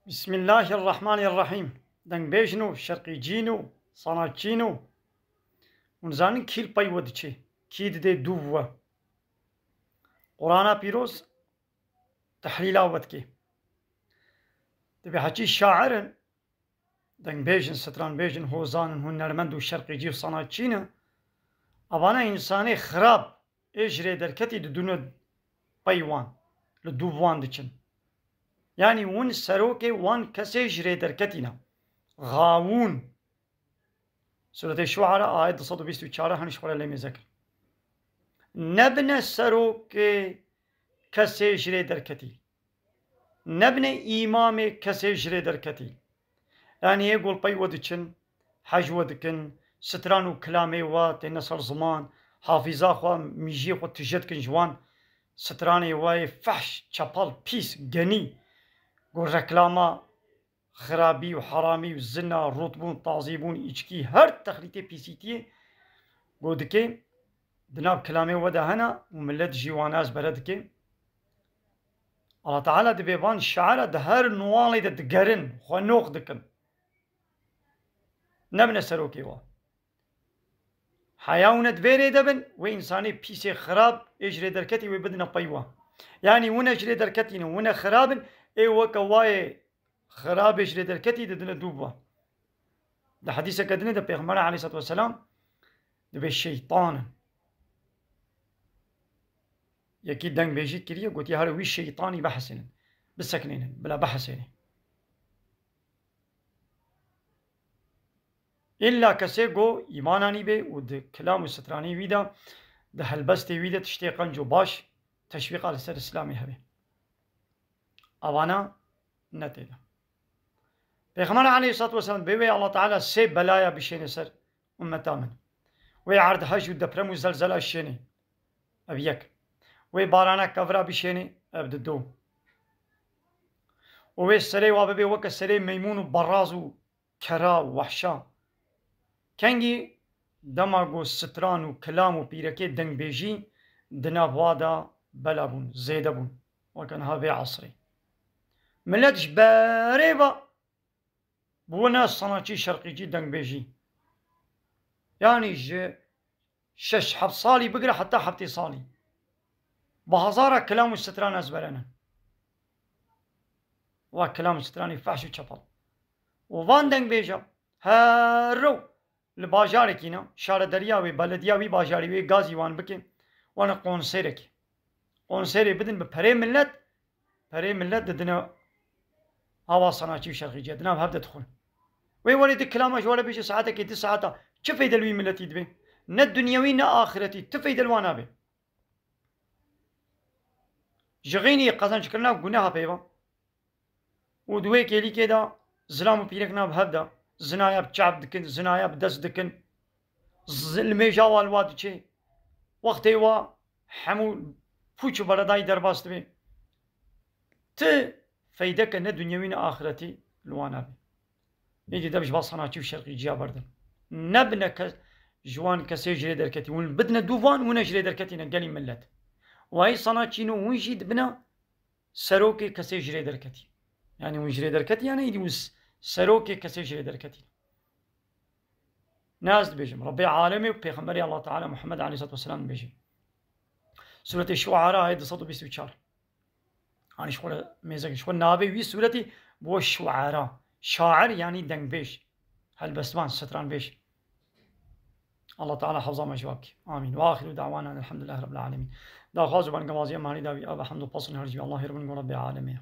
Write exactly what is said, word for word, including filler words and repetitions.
Bismillahirrahmanirrahîm. Dengbêjin û şerqîcîn û sanatçîn û hûn zanin kî li pey we diçe, kî didê dûv we. Qur'ana pîroz tehlîla we dike. Dibê heçî şair in, dengbêjin, stranbêjin, hozan in, hunermend û şerqîcî û sanatçî ne. Evana însanê xirab ê ji rê derketî didûne pey wan, li dûv wan diçin. Yanî hûn serokê wan kesê ji rê derketî ne. Xawûn. Sûretê Şuara, ayet du sed û bîst û çar, hanî ji xwe re lê mêze kir. Nebine serokê kesê ji rê derketî. Nebine îmamê kesê ji rê derketî. Yanî ê gol pey we diçin, hej we dikin, stran û kilamê we têne ser ziman, hafîza xwe, mîjiyê xwe tije dikin ji wan stranê we yê fehş, çepel, pîs, genî, ku reklama xirabî û heramî û zina, rûtbûn, tazîbûn, îçkî, her texlîtê pîsîtiyê ku dike, di nav kilamê we de hene û millet jî wan ezbere dike. Allah Teala dibê van şaira di her nuwalê de digerin, xwe noq dikin. Nebine serokê wa. Heya hûn e di vê rê de bin, wê însanê pîsê xirab ê ji rê derketî wê bidine pey wa. Yanî hûn e ji rê derketî ne, hûn e xirab in, ê weke wayê xirabê ji rê derketî didine dûv wa. Di hedîseke dinê de Pêxember aleyhisselatu vesselam dibê şeytan in. Yekî dengbêjî kiriye, gotiye, "Here wî şeytanî bihesenîn, bisekinînin, bila bihesenê." Îlla kesê ku îman anîbê û di kilam û stranê wî de, di helbestê wî de tiştê qenc û baş, teşwîqa li ser Îslamê hebe. Avana ne tê de. Pêxember aleyhisselatu vesselam bê wê Allah Teala sê belaya bişêne ser ummeta min. Wê erd hej û deprem û zelzela şênê. Ev yek. Wê barana kevra bişênê. Ev di do. Û wê serê wa bibe weke serê meymûn û beraz û kera û wehşa. Kengî dema ku stran û kilam û pîrekê dengbêjî di nav wa de bela bûn, zêde bûn. Weke niha vê esrê. Millet ji berê ve bûne sanatçî, şerqîcî, dengbêjî. Yanî ji şeş heft salî bigire heta heftê salî. Bi hezara kilam û stran ezbere ne. Wa kilam û stranê fehş û çepel. Û van dengbêja her rew li bajarekî ne, şarederiya wê, belediya wî bajarî wê gazî wan bike, wane konserekî. Konserê bidin bi perê millet, perê millet didine hava sanatçî û şerqîciya, di nav hev de dixwin. Wê werê di kilama ji we re bêje saetekê, di saeta, çi feyde li wî milletî dibe? Ne dinyewî ne axiretî, ti feyde li wan nabe. Ji xînî qezenckirina guneha peyva. Û di wê kêlîkê de zilam û pîrek nav hev de zinaya bi çav dikin, zinaya bi dest dikin, zi-, li mêja wa li wa diçe. Wextê wa hemû pûç û beredayî derbas dibe. Ti feydeke ne dinyewî ne axiretî li wan nabe. Êdî dev ji va sanatçî û şerqîciya berdin. Nebine ke-, ji wan kesê ji rê derketî. Hûn bidine dû van, hûn e ji rê derketî ne gelî millet. Wayî sanatçî ne hûn jî dibine serokê kesê ji rê derketî. Yanî hûn ji rê derketî, yanî êdî hûn s-, serokê kesê ji rê derketî. Ne ez dibêjim. Rebbê alemê û Pêxemberê Allah Teala Muhammed aleyhissalatu vesselam dibêje. Sûretê Şuara ayet du sed û bîst û çar. Hanî ji xwe re mêzek, ji xwe navê wî sûretî bû şuara. Şair yanî dengbêj, helbestvan, stranbêj. Allah Teala hewza me ji wa bike. Amîn. Ve axiru da'wana elhamdülillahi rabbil alemin. Daxwaz û bangewazî em hanî dawî ev hemd û pasn her ji Allahê re bin ku Rebbê alemê ye.